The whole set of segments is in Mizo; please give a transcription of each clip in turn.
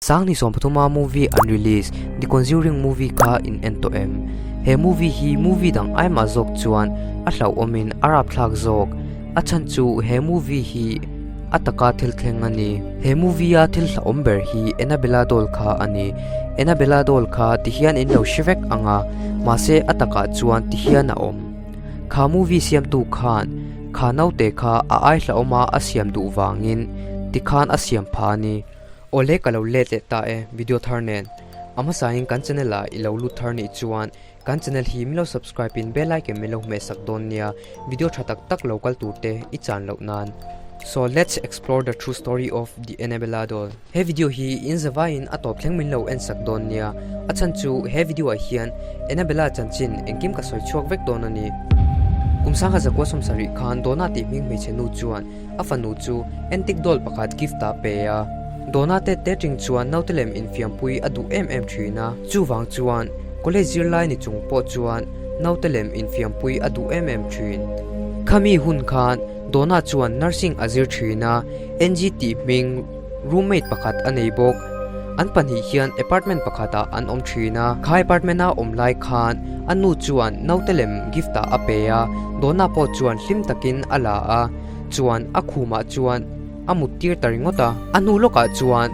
Sangni sawmpathuma movie an release The Conjuring movie kha in en tawh em? He movie hi movie dang ai mah zawk chuan a hlauhawmin a rapthlak zawk. A chhan chu he movie hi a taka thil thleng a ni. He movie a thil hlauhawm ber hi Annabella doll kha a ni. Annabella doll kha tihian in lo hre vek ang a, mahse a takah chuan tihian a awm. Kha movie siamtu khan kha naute kha a ai hlauhawma a siam duh vangin tikhan a siam pha a ni. Awle ka lo let leh ta e video thar nen. A hmasain kan channel ah i lo lut thar nih chuan kan channel hi min lo subscribe in bell icon min lo hmeh sak dawn nia video tha tak tak lo kal tur te i chan loh nan. So let's explore the true story of the Annabella doll. He video hi in zavaiin a tawp thleng min lo en sak dawn nia a chhan chu he video ah hian Annabella chanchin engkim ka sawi chhuak vek dawn a ni. Kum sangha zakua sawmsarih khan Donna tih hming hmeichhe nu chuan A fanu chu antique doll pakhat gift ah pe a. Donna te te ting chuan naute lem infiampui a duh em em thin a. Chuvang chuan college zirlai ni chung pawh chuan naute lem infiampui a duh em em thin. Khami hun khan Donna chuan nursing a zir thin a, Angie tih hming roommate pakhat a nei bawk. An pahnih hian apartment pakhatah an awm thin a. Kha apartment a awm lai khan a nu chuan naute lem gift ah a pe a, Donna pawh chuan hlim takin a la a. Chuan a khumah chuan a mut tir ta ringawt a. A hnu lawkah chuan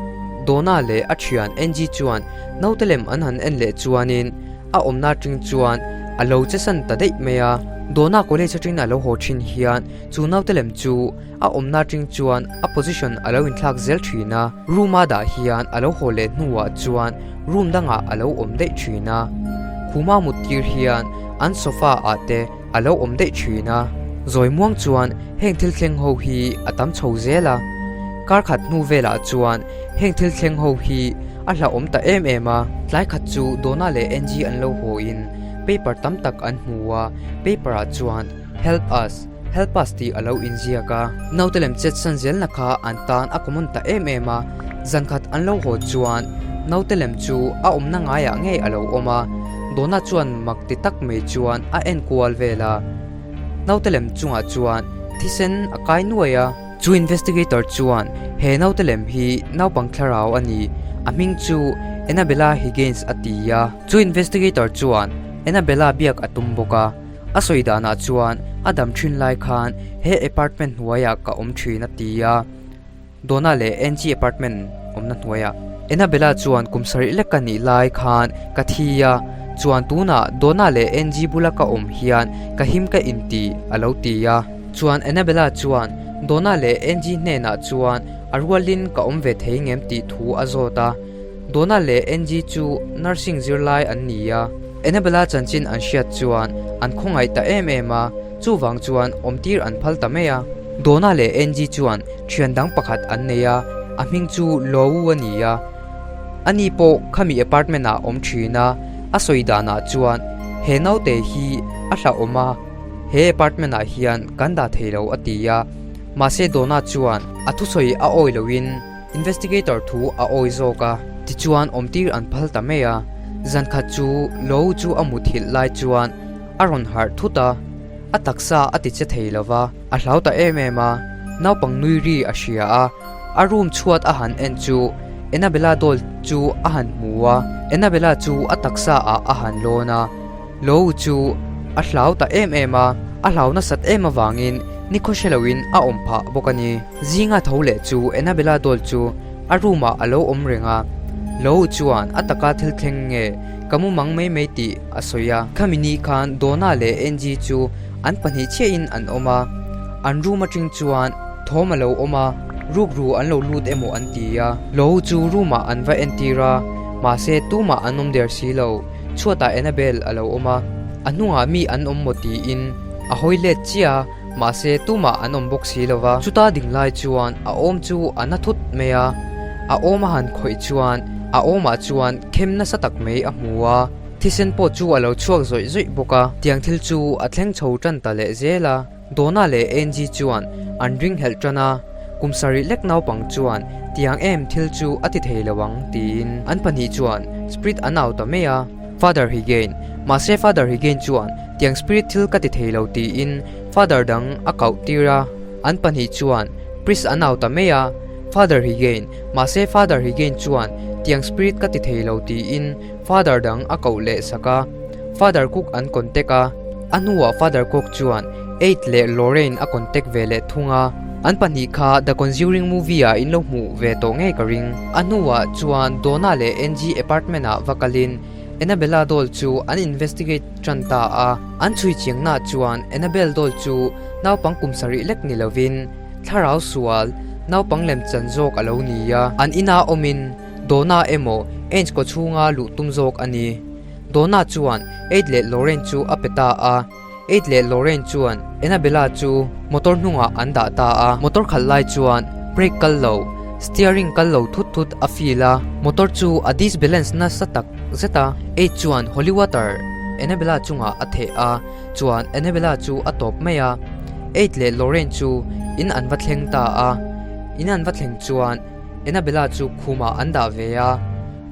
Donna leh a thian Angie chuan naute lem an han en leh chuanin a awmna atang chuan a lo che san ta daih mai a. Donna college atangin a lo haw thin hian chu naute lem chu a awmna atang chuan a position a lo inthlak zel thin a. Room a dah hian a lo haw leh hnuah chuan room dangah a lo awm daih thin a. Khuma mut tir hian an sofa ah te a lo awm daih thin a. Zawi muang chuan heng thil thleng ho hi a tam chho zel a. Kar khat hnu velah chuan heng thil thleng ho hi a hlauhawm ta em em a. Tlai khat chu Donna leh Angie an lo haw in paper tam tak an hmu a, paper ah chuan Help us, help us tih a lo inziak a. Naute lem chet san zelna kha an tan a common ta em em a. Zan khat an lo haw chuan naute lem chu a awmna ngaiah ngei a lo awm a. Donna chuan mak ti tak mai chuan a en kual vel a, naute lem chungah chuan thisen a kai nuai a. Chu investigator chuan he naute lem hi naupang thlarau a ni, a hming chu Annabella Higgins a ti a. Chu investigator chuan Annabella biak a tum bawk a, a sawi danah chuan a dam thin lai khan he apartment hnuaiah ka awm thin a ti a. Donna leh Angie apartment awmna hnuaiah. Annabella chuan kum sarih lek ka nih lai khan ka thi a, chuan tunah Donna leh Angie bula ka awm hian ka him ka inti a lo ti a. Chuan Annabella chuan Donna leh Angie hnenah chuan a rualin ka awm ve thei ngem tih thu a zawt a. Donna leh Angie chu nursing zirlai an ni a. Annabella chanchin an hriat chuan an khawngaih ta em em a, chuvang chuan awmtir an phal ta mai a. Donna leh Angie chuan thian dang pakhat an nei a, a hming chu Lou a ni a. Ani pawh khami apartment ah awm thin a, a sawi danah chuan he naute hi a hlauhawm a, he apartment ah hian kan dah thei lo a ti a. Mahse Donna chuan a thusawi a awi loin investigator thu a awi zawk a. Tichuan awmtir an phal ta mai a, zan khat chu Lou chu a muthilh lai chuan a rawn harh thut a, a taksa a ti che thei lo va. A hlau ta em em a, naupang nui ri a hria a, a room chhuat a han en chu Annabella doll chu a han hmu a, Annabella chu a taksa ah a han lawn a, Lou chu a hlau ta em em a, a hlau nasat em avangin nikhaw hre loin a awm phah bawk a ni. Zinga tho leh chu Annabella doll chu a room ah a lo awm reng a, Lou chuan a taka thil thleng nge ka mumang mai mai tih a sawi a. Khami ni khan Donna leh Angie chu An pahnih chiahin an awm a, an room atang chuan thawm a lo awm a, rukru an lo lut emaw an ti a. Lo chu room ah an va entir a, mahse tumah an awm der si lo, chhuatah Annabelle a lo awm a, a hnungah mi an awm maw tiin a hawi let chiah a, mahse tumah an awm bawk si lo va. Chuta ding lai chuan a awm chu a na thut mai a, a awm a han khawih chuan a awmah chuan khem nasa tak mai a hmu a. Thisen pawh chu a lo chhuak zawih zawih bawk a, tiang thil chu a thleng chho tan ta leh zel a. Donna leh Angie chuan an ring helh tan a, kum sarih lek naupang chuan tiang em thil chu a ti thei lo ang tiin an pahnih chuan Spirit an au ta mai a, Father Higain, mahse Father Higain chuan tiang Spirit thil ka ti thei lo tiin Father dang a kauh tir a, an pahnih chuan Priest an au ta mai a, Father Higain, mahse Father Higain chuan. Tiang spirit ka ti thei lo tiin Father dang a koh leh sak a, Father Cook an contact a, a hnuah Father Cook chuan Ed leh Lorraine a contact ve leh thung a, an pahnih kha The Conjuring movie ah in lo hmuh ve tawh ngei ka ring. A hnuah chuan Donna leh Angie apartment ah va kalin Annabella doll chu an investigate tan ta a, an chhui chiangnaah chuan Annabelle doll chu naupang kum sarih lek ni lovin thlarau sual naupang lemchan zawk a lo ni a, an inah awmin Donna emaw Ange kaw chhunga luh tum zawk a ni. Donna chuan Ed leh Lorraine chu a pe ta a, Ed leh Lorraine chuan Annabella chu motor hnungah an dah ta a. Motor khalh lai chuan brake kal lo, steering kal lo thut thut a feel a, motor chu a disbalance nasa tak zet a. Ed chuan holy water Annabella chungah a theh a, chuan Annabella chu a tawp mai a. Ed leh Lorraine chu in an va thleng ta a, in an va thleng chuan Annabella chu khumah an dah ve a,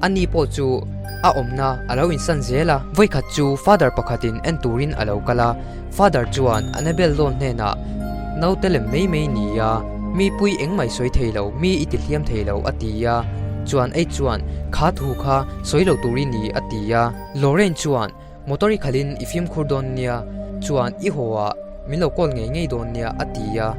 ani pawh chu a awmna a lo insan zel a. Vawikhat chu Father pakhatin en turin a lo kal a, Father chuan Annabelle lawn hnenah, Naute lem mai mai ni a, mi pui engmah i sawi thei lo, mi i ti hliam thei lo a ti a, chuan ei chuan kha thu kha sawi lo tur i ni a ti a. Lorraine chuan Motor i khalhin i fimkhur dawn nia, chuan i haw ah min lo call ngei ngei dawn nia a ti a.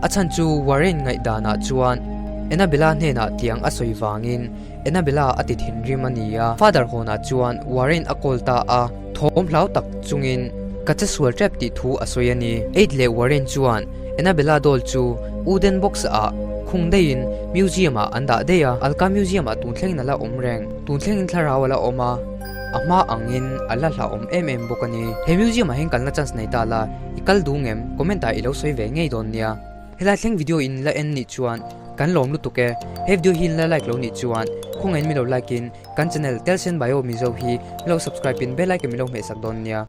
A chhan chu Warren ngaihdanah chuan Annabella hnenah tiang a sawi vangin Annabella a ti thinrim a ni a. Father Hawnah chuan Warren a call ta a, thawm hlau tak chungin ka che sual tep tih thu a sawi a ni. Ed leh Warren chuan Annabella doll chu wooden box ah khung daihin museum ah an dah daih a, Alka museum ah tun thlengin a la awm reng, tun thlengin thlarau a la awm a. A hma angin a la hlauhawm em em bawk a ni. He museum ah hian kalna chance nei ta la, i kal duh ngem? Comment ah i lo sawi ve ngei dawn nia. Helai thleng video in la en nih chuan kan lawm lutuk e. He video hi in la like lo nih chuan khawngaih in mi lo like in kan channel Telsen Bio Mizo hi mi lo subscribe in bell icon mi lo hmehsak dawn nia.